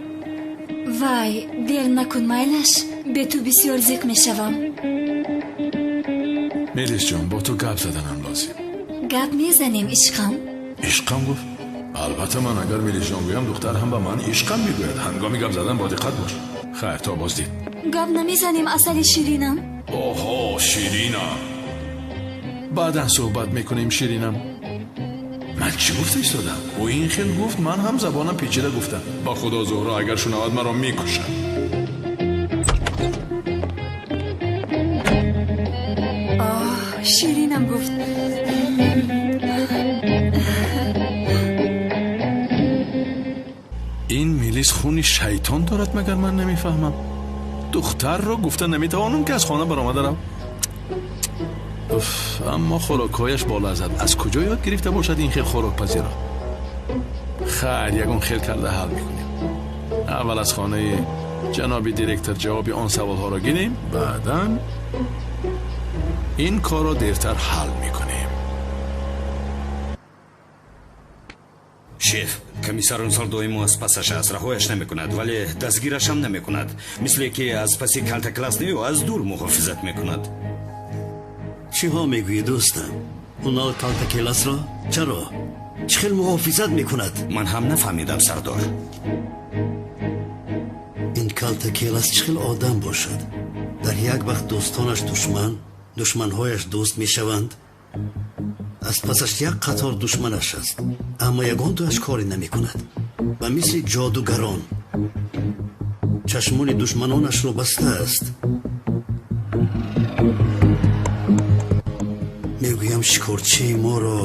Вай, дер накун, майлаш. Бе ту бисёр зиқ мешавам. Мелисҷон, бо ту гап заданам лозим. Гап мезанем, ишқам. Ишқам гуфт? Албатта ман агар Мелисҷон гӯям, духтар ҳам ба ман ишқам мегӯяд. Ҳангоми гап задан бо диққат бош. Хайр, то боздид. Гап намезанем, асали ширинам. Оҳо, ширинам. Баъдан суҳбат мекунем, ширинам. Ман чӣ гуфта истодам? Ӯ ин хел гуфт, ман ҳам забонам печида гуфтам. Ба худо Зуҳро агар шунавад маро мекушад. Оҳ, ширинам гуфт. Ин милис хуни шайтон дорад, магар ман намефаҳмам. Духтарро гуфта наметавонам ки аз хона баромада рав. Уф, аммо хӯрокҳояш болаззат. Аз куҷо ёд гирифта бошад ин хел хӯрокпазиро? Хайр, ягон хел карда ҳал мекунем. Аввал аз хонаи ҷаноби директор ҷавоби он саволҳоро гирем, баъдан ин корро дертар ҳал мекунем. Шеф, комиссар он сол доимо аз пасаш аст, раҳояш намекунад, вале дастгирашам намекунад. Мисле ки аз паси калтаклас не, аз дур муҳофизат мекунад. Чиҳо мегӯӣ, дӯстам? Унал калтакеласро чаро? Чӣ хел муҳофизат мекунад? Ман ҳам нафаҳмидам, сардор. Ин калтакелас чӣ хел одам бошад? Дар як вақт дӯстонаш душман, душманҳояш дӯст мешаванд. Аз пасаш як қатор душманаш аст, аммо ягон дуаш коре намекунад. Ба мисли ҷодугарон чашмони душманонашро бастааст. Мегӯям, шикорчии моро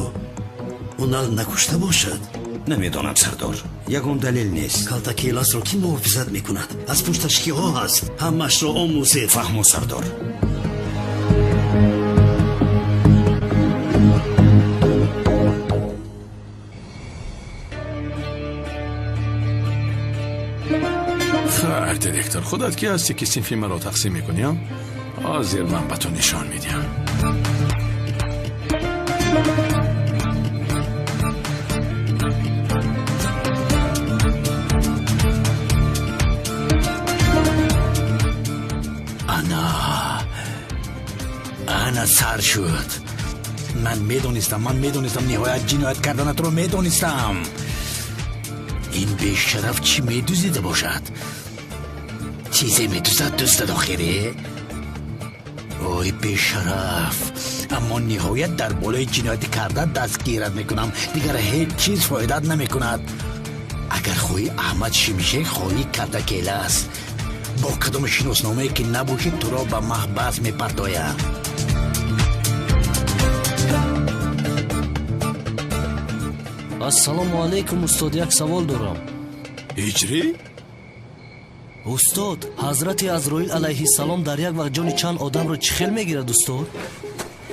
унал накушта бошад? Намедонам, сардор, ягон далел нест. Калтакеласро кӣ муҳофизат мекунад? Аз пушташ киҳо ҳаст? Ҳамаашро омӯзед. Фаҳмо, сардор. Хайр, директор, худат ки ҳастӣ ки синфи маро тақсим мекунӣ? Ҳозир ман ба ту нишон медиҳам. Ана, ана сар шуд. Ман медонистам, ман медонистам, ниҳоят ҷиноят карданатро медонистам. Ин бешараф чӣ медузида бошад? Чизе медузад, дуздад охире? Ой, бешараф, аммо ниҳоят дар болои ҷинояти карда дастгират мекунам. Дигар ҳеҷ чиз фоидат намекунад. Агар хоҳӣ Аҳмад Шимшек, хоҳӣ Калтакелас, бо кадом шиносномае ки набошӣ, туро ба маҳбас мепартоям. Ассалому алайкум, устод, як савол дорам. Ҳиҷрӣ? Устод, ҳазрати Азроил алайҳиссалом дар як вақт ҷони чанд одамро чӣ хел мегирад, устод?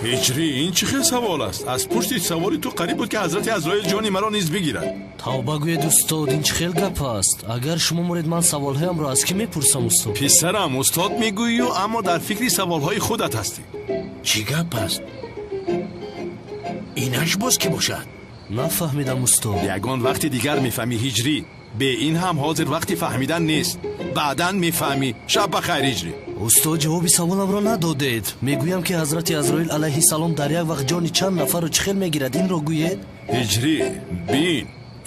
Ҳиҷрӣ, ин чӣ хел савол аст? Аз пушти саволи ту қариб буд, ки ҳазрати Азроил ҷони маро низ бигирад. Тавба гӯед, устод, ин чӣ хел гап аст? Агар шумо муред, ман саволҳоямро аз кӣ мепурсам, устод? Писарам, устод мегӯӣ, аммо дар фикри саволҳои худат ҳастӣ. Чӣ гап аст? Инаш боз кӣ бошад? Нафаҳмидам, устод. Ягон вақти дигар мефаҳмӣ, ҳиҷрӣ. Бе ин ҳам ҳозир вақти фаҳмидан нест. Баъдан мефаҳмӣ. Шаб ба хайр, ҳиҷрӣ. Устод, ҷавоби саволамро надодед. Мегӯям, ки ҳазрати Азроил алайҳиссалом дар як вақт ҷони чанд нафарро чӣ хел мегирад, инро гӯед? Ҳиҷрӣ, бин,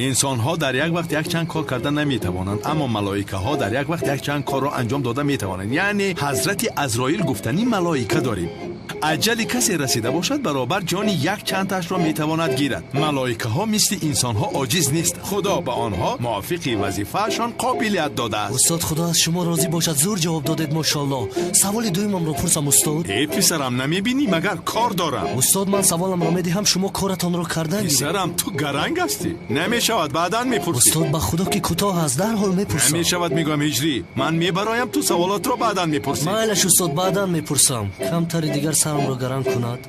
инсонҳо дар як вақт якчанд кор карда наметавонанд, аммо малоикаҳо дар як вақт якчанд корро анҷом дода метавонанд. Яъне ҳазрати Азроил гуфтани малоика дорем. Аҷали касе расида бошад, баробар ҷони як чандташро метавонад гирад. Малоикаҳо мисли инсонҳо оҷиз нест. Худо ба онҳо мувофиқи вазифаашон қобилият додааст. Устод, худо аз шумо розӣ бошад, зур ҷавоб додед, мошоаллоҳ. Саволи дуюмамро пурсам, устод? Э, писарам, намебинӣ, магар кор дорам. Устод, ман саволамро медиҳам, шумо коратонро кардан гиред. Писарам, ту гаранг ҳастӣ. Намешавад, баъдан мепурсӣ. Устод, ба худо ки кӯтоҳ аст, дарҳол мепурсам. Намешавад, мегӯям, ҳиҷрӣ. Ман мебароям, ту саволотро баъдан мепурсӣ. Майлаш, устод, баъдан мепурсам. Камтари дигар сарамро гаранг кунад.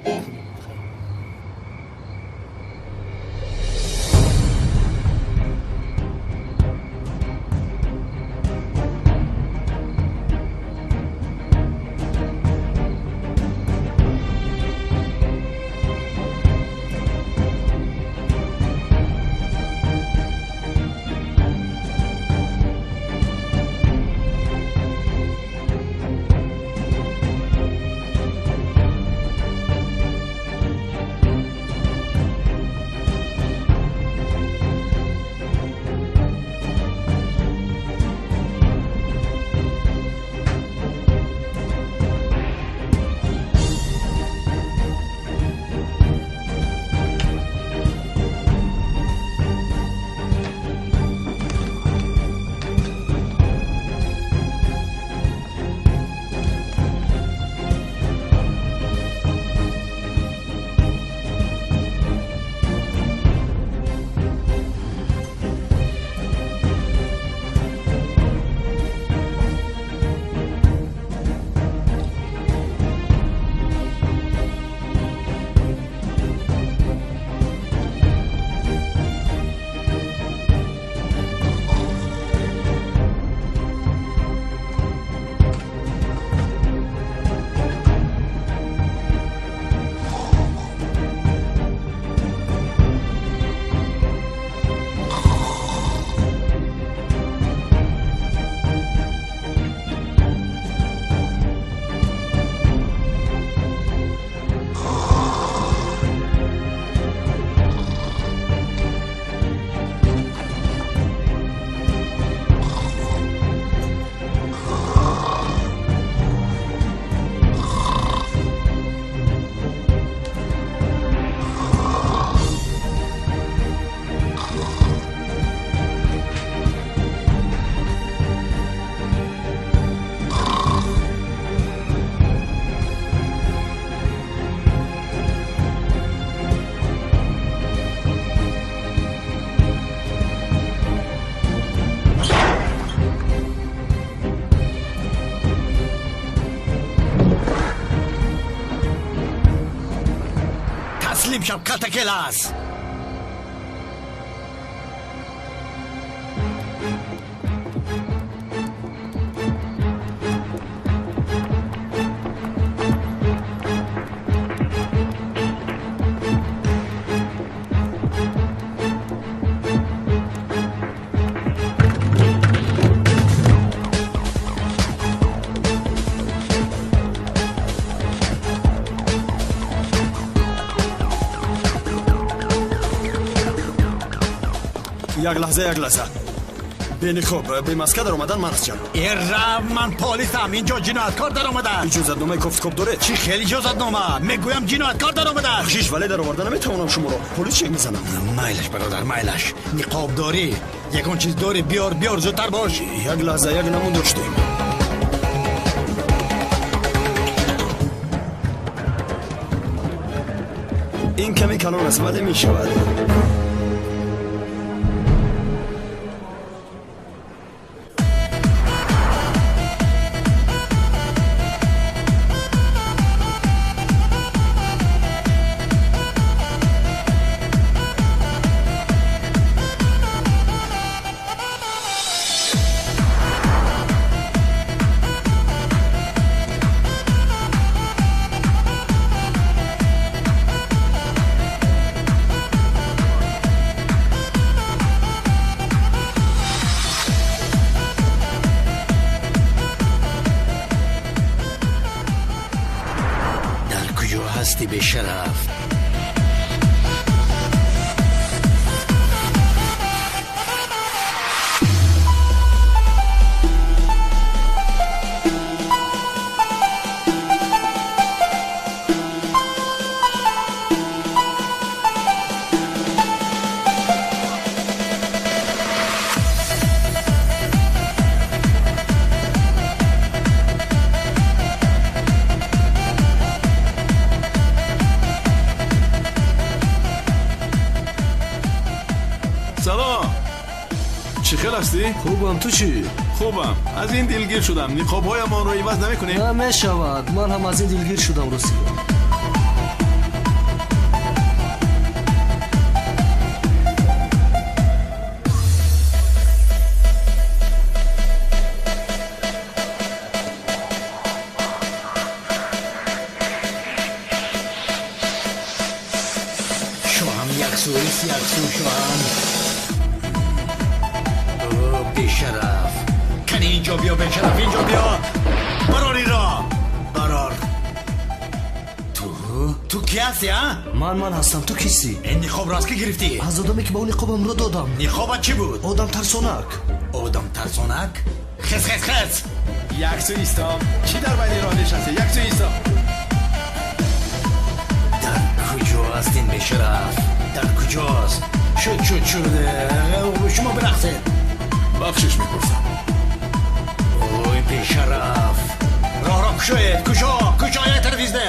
Таслим шав, калтакелас. Як лаҳза, як лаҳза. Бениқоб, бемаска даромадан ман аст ҷаноб. Э, ман полисам, инҷо ҷинояткор даромадааст. Иҷозатномаи кофткоб доред? Чӣ хел иҷозатнома? Мегӯям ҷинояткор даромадааст. Бахшиш, вале дароварда наметавонам шуморо. Полис чек мезанам. Майлаш, бародар, майлаш. Ниқоб дорӣ? Ягон чиз дорӣ? Биёр, биёр, зудтар бош. Як лаҳза, як намун доштем. Ин каме калон аст, вале мешавад. Куҷо ҳастӣ бешараф? Хубам, ту чӣ? Хубам. Аз ин дилгир шудам. Ниқобҳоямонро иваз намекунем? Намешавад. Ман ҳам аз ин дилгир шудам, рости. Шоҳам яксу, яксу, шоҳам. Бешараф, кани инҷо биё, бешараф, инҷо биё, барори ро барор. Ту ки ҳастӣ, а? Ман ҳастам, ту кистӣ? Ин ниқобро аз ки гирифтӣ? Аз одаме ки ба ӯ ниқобамро додам. Ниқобат чӣ буд? Одам тарсонак. Одам тарсонак? Хес, хес, хес. Яксу истом. Чӣ дар байни роҳ нишастӣ? Яксу истом. Дар куҷо аст ин бешараф? Дар куҷост? Шуд, шуд, шуд. Шумо бирақсед. Бахшиш мепурсам. Ой, бешараф, роҳро кушоед. Кушо, кушо, як тараф изде.